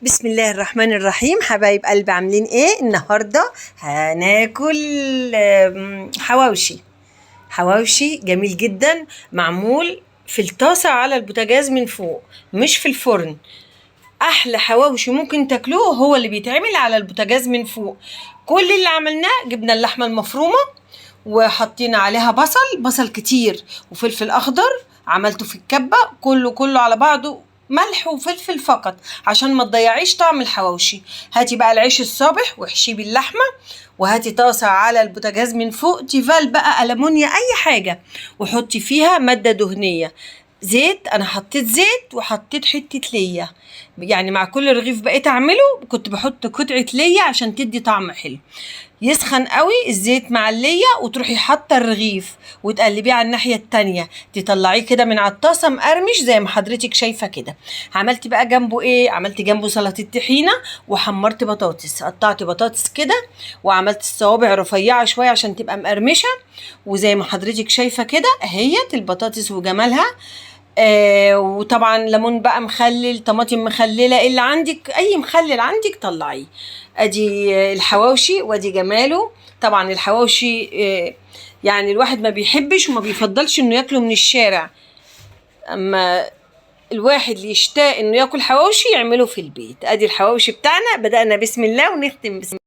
بسم الله الرحمن الرحيم. حبايب قلبي، عاملين ايه النهارده؟ هناكل حواوشي. حواوشي جميل جدا، معمول في الطاسه على البوتاجاز من فوق، مش في الفرن. احلى حواوشي ممكن تاكلوه هو اللي بيتعمل على البوتاجاز من فوق. كل اللي عملناه، جبنا اللحمة المفرومه وحطينا عليها بصل، بصل كتير، وفلفل اخضر، عملته في الكبه كله كله على بعضه، ملح وفلفل فقط عشان ما تضيعيش طعم الحواوشي. هاتي بقى العيش الصابح واحشيه باللحمه، وهاتي طاسه على البوتاجاز من فوق، تيفال بقى، ألمونيا، اي حاجة، وحطي فيها مادة دهنية، زيت. انا حطيت زيت وحطيت حتة ليا، يعني مع كل رغيف بقيت اعمله كنت بحط قطعه ليا عشان تدي طعم حلو. يسخن قوي الزيت مع اللية، وتروحي حاطه الرغيف وتقلبيه على الناحية التانية، تطلعيه كده من على الطاسه مقرمش زي ما حضرتك شايفه كده. عملت بقى جنبه ايه؟ عملت جنبه سلطة طحينه، وحمرت بطاطس، قطعت بطاطس كده وعملت الصوابع رفيعة شوية عشان تبقى مقرمشه، وزي ما حضرتك شايفه كده اهيت البطاطس وجمالها. وطبعا ليمون بقى مخلل، طماطم مخلله، اللي عندك، اي مخلل عندك طلعيه. ادي الحواوشي وادي جماله. طبعا الحواوشي يعني الواحد ما بيحبش وما بيفضلش انه ياكله من الشارع، اما الواحد اللي يشتاق انه ياكل حواوشي يعمله في البيت. ادي الحواوشي بتاعنا، بدأنا بسم الله ونختم بسم الله.